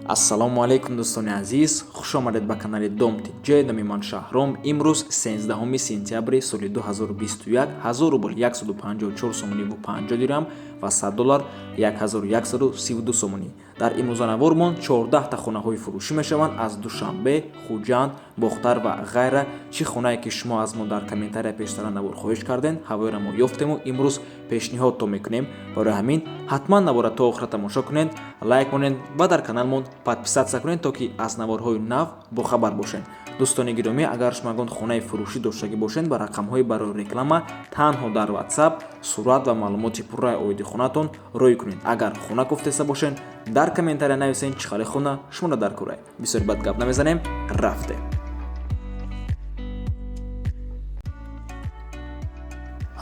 Ассалому алайкум, дӯстони азиз, хуш омадед ба канали Дом Тиҷ. Номи ман Шаҳром. Имрӯз 13 сентябри соли 2021, 1000 рубл 154 сомониву 50 дирам ва 100 доллар 1132 сомонӣ. Дар имрӯзанавормон 14та хонаҳои фурӯшӣ мешаванд аз Душанбе, Хуҷанд, Бохтар ва ғайра. Чӣ хонае ки шумо аз мо дар комментария пештара навор хоҳиш кардем, ҳавоеро мо ёфтему имрӯз пешниҳод то мекунем. Барои ҳамин ҳатман навора то охира тамошо кунед, лайк монед ва дар каналмон подписаться кунед, то ки аз наворҳои нав бохабар бошед. Дӯстони гиромӣ, агар шумо ягон хонаи фурӯшӣ доштагӣ бошед, ба рақамҳои барои реклама танҳо дар WhatsApp сурат ва маълумоти пурраи оиди хонатон рӯй кунед. Агар хона гуфтеста бошед, дар комментария нависед, чӣ хали хона шуморо дар кӯрай. Бисёр бад гап намезанем, рафтем.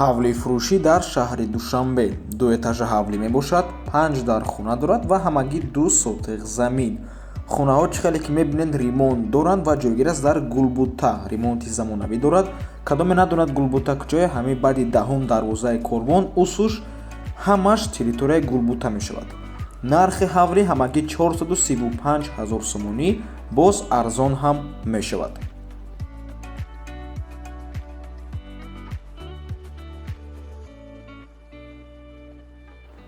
Ҳавлии фурӯшӣ дар шаҳри Душанбе. Ду этажа ҳавлӣ мебошад, панҷ дар хона дорад ва ҳамагӣ 2 сотиқ замин. Хонаҳо, чӣ хеле ки мебинед, ремонт доранд ва ҷойгир аст дар Гулбута. Ремонти замонавӣ дорад. Кадоме надонад Гулбута куҷое, ҳамин баъди даҳум дарвозаи Корвон усуш ҳамаш территорияи Гулбута мешавад. Нархи ҳавлӣ ҳамагӣ 435 ҳазор сомонӣ, боз арзон ҳам мешавад.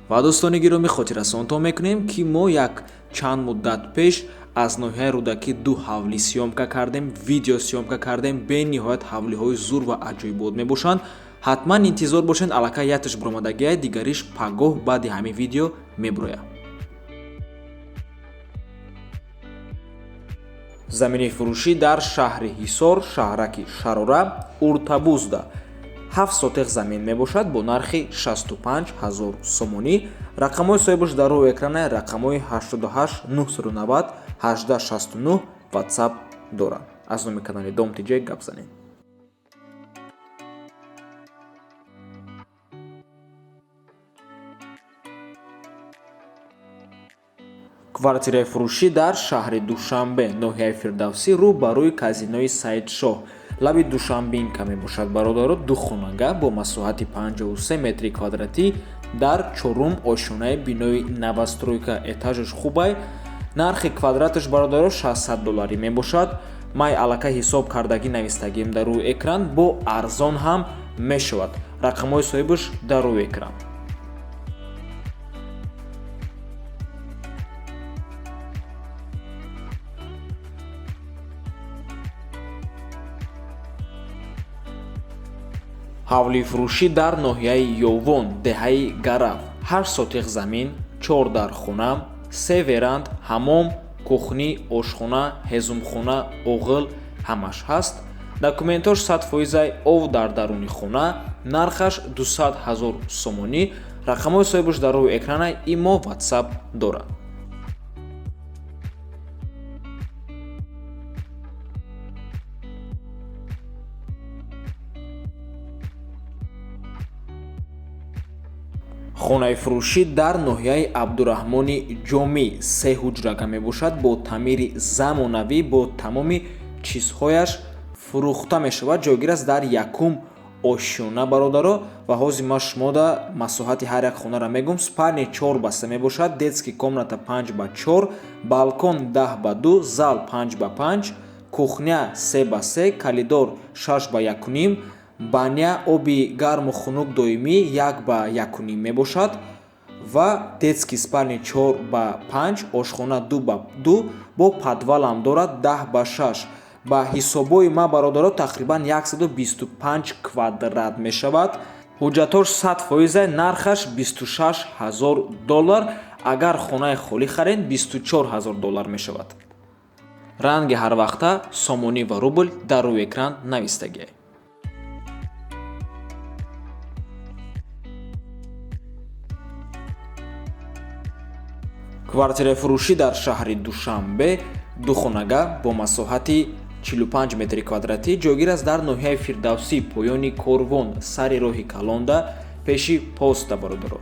Ва дӯстони гиромӣ, хотиррасонтон мекунем, ки мо як чанд муддат пеш аз ноҳияи Рӯдакӣ ду ҳавлӣ съёмка кардем, видео съёмка кардем. Бениҳоят ҳавлиҳои зур ва аҷоибот мебошанд. Ҳатман интизор бошед, аллакай якташ баромадагиай, дигариш пагоҳ баъди ҳамин видео мебурояд. Замини фурӯшӣ дар шаҳри Ҳисор, шаҳраки Шарора, Уртабузда, 7 сотиқ замин мебошад бо нархи 65 ҳазор сомонӣ. Рақамҳои соҳибаш дар рӯи экрана, рақамҳои 88 990 18 69 WhatsApp дорад. Аз номи канали Дом Тиҷ гап занед. Квартираи фурӯшӣ дар шаҳри Душанбе, ноҳияи Фирдавсӣ, рӯ ба рӯи казинои Саидшоҳ, лаби Душанбинка мебошад. Бародаро, ду хонага бо масоҳати 53 метри квадратӣ дар чорум ошёнаи бинои новостройка, этажаш хубай. Нархи квадраташ, бародаро, 600 долларӣ мебошад. Май аллакай ҳисоб кардагӣ навистагим дар рӯи экран, бо арзон ҳам мешавад. Рақамҳои соҳибаш дар рӯи экран. Ҳавлии фурӯшӣ дар ноҳияи Ёвон, деҳаи Гарав, 8 сотиқ замин, чор дар хона, се веранд, ҳамом, кухня, ошхона, ҳезумхона, оғил ҳамаш ҳаст. Документош 100 фоизай, ов дар даруни хона. Нархаш 200 ҳазор сомонӣ. Рақамҳои соҳибаш дар рӯи экрана, имо, WhatsApp дорад. Хонаи фурӯшӣ дар ноҳияи Абдураҳмони Ҷомӣ, се ҳуҷрага мебошад, бо таъмири замонавӣ, бо тамоми чизҳояш фурӯхта мешавад. Ҷойгир аст дар якум ошёна, бародаро. Ва ҳозир ман шумода масоҳати ҳар як хонаро мегӯм. Спальни 4 ба 3 мебошад, детский комната 5 ба 4, балкон 10 ба 2, зал 5 ба 5, кухня 3 ба 3, коридор 6 ба 1.5, баня оби гарму хунук доимӣ 1 ба 1.5 мебошад ва детский спальни 4 ба 5, ошхона 2 ба 2, бо подвалам дорад 10 ба 6. Ба ҳисобҳои ман, бародаро, тақрибан 125 квадрат мешавад. Ҳуҷҷатҳош 100 фоиза. Нархаш 26 ҳазор доллар. Агар хонаи холӣ харед, 24 ҳазор доллар мешавад. Ранги ҳарвақта сомонӣ ва рубл дар рӯи экран навистагиай. Квартираи фурӯшӣ дар шаҳри Душанбе, духонага бо масоҳати 45 метри квадратӣ, ҷойгир аст дар ноҳияи Фирдавсӣ, поёни Корвон, сари роҳи Калонда, пеши поста. Бародаро,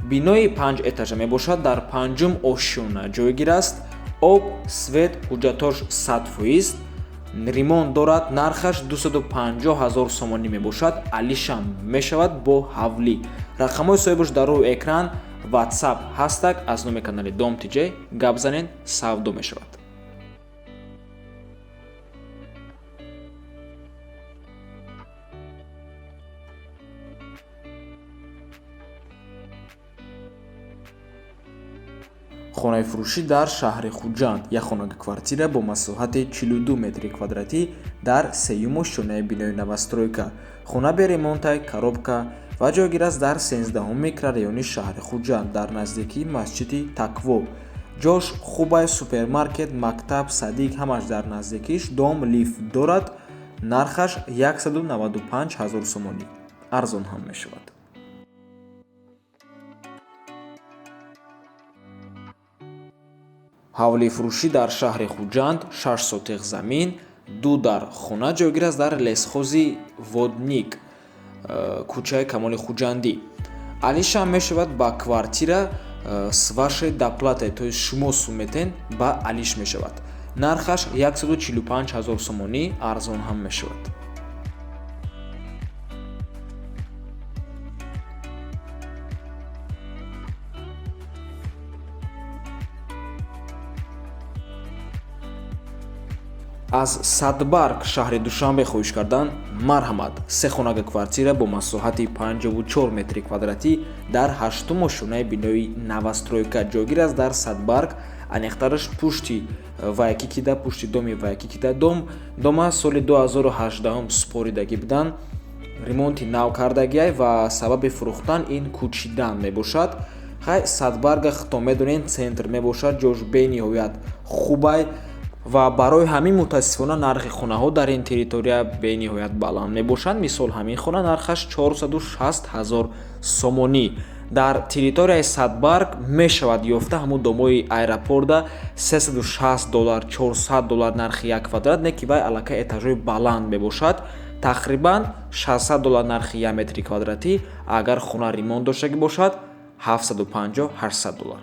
бинои панҷ этажа мебошад, дар панҷум ошёна ҷойгир аст. Об, свет, ҳуҷҷатҳош 100 фоиз, ремонт дорад. Нархаш 250 ҳазор сомонӣ мебошад, алишам мешавад бо ҳавлӣ. Рақамҳои соҳибаш дар рӯи экран. WhatsApp ҳастак, аз номи канали Дом ТЖ гап занен, савдо мешавад. Хонаи фурӯшӣ дар шаҳри Хуҷанд, як хонага квартира бо масоҳати 42 метри квадратӣ дар сеюму шонаи бинои новостройка. Хона бе ремонтай, коробка ва ҷойгир аст дар 13 микрорайони шаҳри Хуҷанд дар наздикии масҷиди Тақво. Ҷош хубай, супермаркет, мактаб, садик ҳамаш дар наздикиш, дом лифт дорад. Нархаш 195 ҳазор сомонӣ, арзон ҳам мешавад. Ҳавлии фурӯшӣ дар шаҳри Хуҷанд, 6 сотиқ замин, 2 дар хона, ҷойгир аст дар лесхози Водник, кӯчаи Камоли Хуҷандӣ. Алишам мешавад ба квартира с вашей доплатой, то есть шумо сум метен, ба алиш мешавад. Нархаш 145 ҳазор сомонӣ, арзон ҳам мешавад. Аз Садбарг шаҳри Душанбе хоҳиш кардан, марҳамат, се хонага квартира бо масоҳати 54 метри квадратӣ дар ҳаштуму шонаи бинои новостройка, ҷойгир аст дар Садбарг, аниқтараш пушти Вайкикида, пушти доми Вайкикида. Дома соли 2018 супоридагӣ буданд, ремонти нав кардагиай ва сабаби фурӯхтан ин кӯчидан мебошад. Хай, Садбарга худтон медонед, центр мебошад, ҷош бениҳоят хубай ва барои ҳамин мутаассифона нархи хонаҳо дар ин территория бениҳоят баланд мебошанд. Мисол, ҳамин хона нархаш 460 ҳазор сомонӣ. Дар территорияи Садбарг мешавад ёфта ҳамун домои аэропорта 360 доллар, 400 доллар нархи як квадрат, не ки вай аллакай этажҳои баланд мебошад. Тақрибан 600 доллар нархи як метри квадратӣ, агар хона ремонт доштагӣ бошад 750-800 доллар.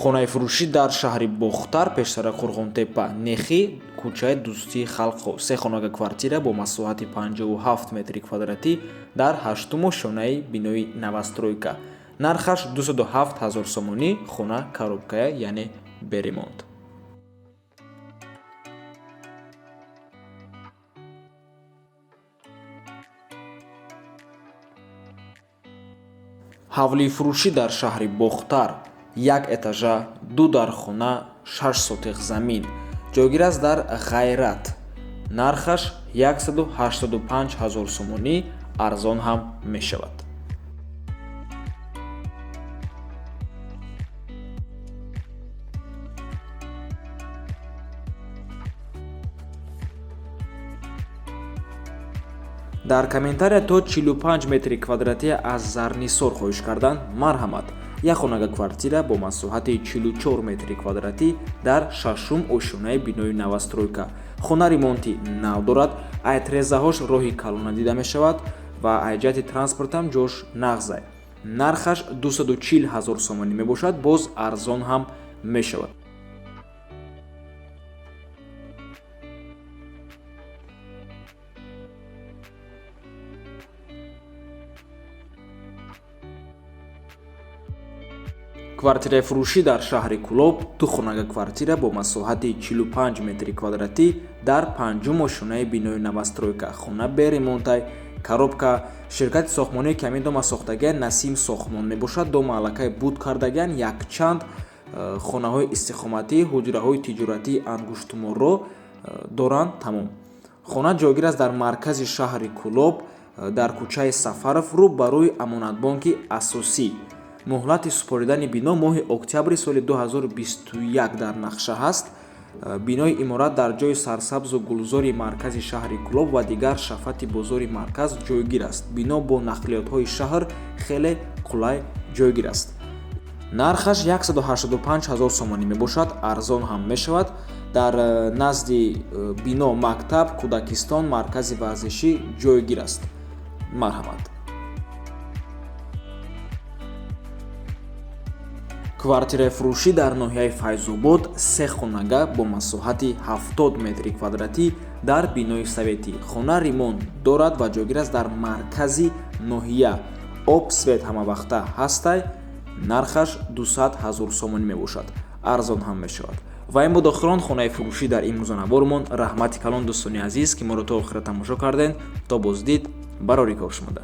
Хонаи фурӯшӣ дар шаҳри Бохтар, пештара Қурғонтепа, Нехӣ, кӯчаи Дӯстии халқҳо, се хонага квартира бо масоҳати 57 метри квадратӣ дар ҳаштуму шонаи бинои новостройка. Нархаш 207 ҳазор сомонӣ, хона коробкая, яъне бе ремонт. Ҳавлии фурӯшӣ дар шаҳри Бохтар, як этажа, 2 дар хона, 6 сотиқ замин, ҷойгир аст дар Ғайрат. Нархаш 185 ҳазор сомонӣ, арзон ҳам мешавад. Дар комментария то 45 метри квадратӣ аз Зарнисор хоҳиш кардан, марҳамат, як хонага квартира бо масоҳати 44 метри квадратӣ дар шашум ошёнаи бинои новостройка. Хона ремонти нав дорад, айтрезаҳош роҳи калона дида мешавад ва айҷиҳати транспортам ҷош нағзай. Нархаш 240 ҳазор сомонӣ мебошад, боз арзон ҳам мешавад. Квартираи фурӯшӣ дар шаҳри Кӯлоб, ду хонага квартира бо масоҳати 45 метри квадратӣ дар панҷум ошёнаи бинои новостройка. Хона бе ремонтай, коробка. Ширкати сохтмоние ки ҳамин дома сохтагиан Насим сохтмон мебошад. Дома аллакай буд кардагиан, якчанд хонаҳои истиқоматӣ, ҳуҷраҳои тиҷоратии ангуштуморро доранд. Тамом. Хона ҷойгир аст дар маркази шаҳри Кӯлоб, дар кӯчаи Сафаров, рӯ ба рӯи Амонатбонки асосӣ. Муҳлати супоридани бино моҳи октябри соли 2021 дар нақша ҳаст. Бинои иморат дар ҷои сарсабзу гулзори маркази шаҳри Кӯлоб ва дигар шафати бозори марказ ҷойгир аст. Бино бо нақлиётҳои шаҳр хеле қулай ҷойгир аст. Нархаш 185 ҳазор сомонӣ мебошад, арзон ҳам мешавад. Дар назди бино мактаб, кӯдакистон, маркази варзишӣ ҷойгир аст. Марҳамат. Квартираи фурӯшӣ дар ноҳияи Файзобод, се хонага бо масоҳати 70 метри квадратӣ дар бинои советӣ. Хона ремонт дорад ва ҷойгир аст дар маркази ноҳия. Об, свет ҳамавақта ҳастай. Нархаш 200 ҳазор сомонӣ мебошад, арзон ҳам мешавад. Ва ин буд охирон хонаи фурӯшӣ дар имрӯза. Раҳмати калон, дӯстони азиз, ки моро то охира тамошо кардем. То боздид, барори кор шумода.